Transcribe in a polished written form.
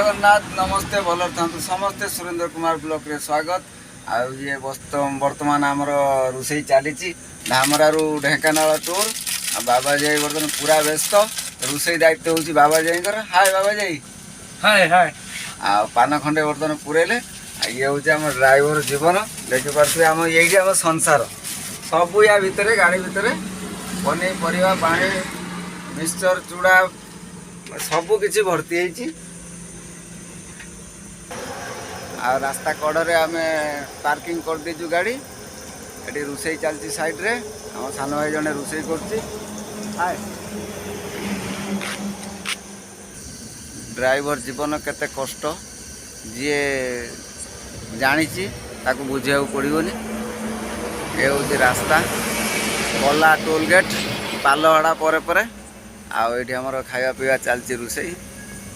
ଜଗନ୍ନାଥ, ନମସ୍ତେ, ଭଲରେ ଥାନ୍ତୁ ସମସ୍ତେ। ସୁରେନ୍ଦ୍ର କୁମାର ବ୍ଲକରେ ସ୍ୱାଗତ। ଆଉ ଇଏ ବର୍ତ୍ତମାନ ଆମର ରୋଷେଇ ଚାଲିଛି, ଧାମରାରୁ ଢେଙ୍କାନାଳ ଟୁର୍। ଆଉ ବାବାଜାଇ ବର୍ତ୍ତମାନ ପୁରା ବ୍ୟସ୍ତ। ରୋଷେଇ ଦାୟିତ୍ୱ ହେଉଛି ବାବାଜାଇଙ୍କର। ହାଏ ବାବାଜାଇ। ହାଏ ହାଏ। ଆଉ ପାନ ଖଣ୍ଡେ ବର୍ତ୍ତମାନ ପୁରେଇଲେ। ଆଉ ଇଏ ହେଉଛି ଆମ ଡ୍ରାଇଭର ଜୀବନ। ଦେଖିପାରୁଥିବେ, ଆମ ଏଇଠି ଆମ ସଂସାର ସବୁ ୟା ଭିତରେ, ଗାଡ଼ି ଭିତରେ। ପନିପରିବା, ପାଣି, ମିକ୍ସଚର, ଚୁଡ଼ା ସବୁ କିଛି ଭର୍ତ୍ତି ହେଇଛି। ଆଉ ରାସ୍ତା କଡ଼ରେ ଆମେ ପାର୍କିଂ କରିଦେଇଛୁ ଗାଡ଼ି। ଏଠି ରୋଷେଇ ଚାଲିଛି ସାଇଡ଼୍ରେ। ଆମ ସାନ ଭାଇ ଜଣେ ରୋଷେଇ କରୁଛି। ହାଏ। ଡ୍ରାଇଭର ଜୀବନ କେତେ କଷ୍ଟ, ଯିଏ ଜାଣିଛି ତାକୁ ବୁଝିବାକୁ ପଡ଼ିବନି। ଏ ହେଉଛି ରାସ୍ତା, କଲା ଟୋଲ୍ ଗେଟ୍ ପାଲହଡ଼ା ପରେ ପରେ। ଆଉ ଏଇଠି ଆମର ଖାଇବା ପିଇବା ଚାଲିଛି, ରୋଷେଇ।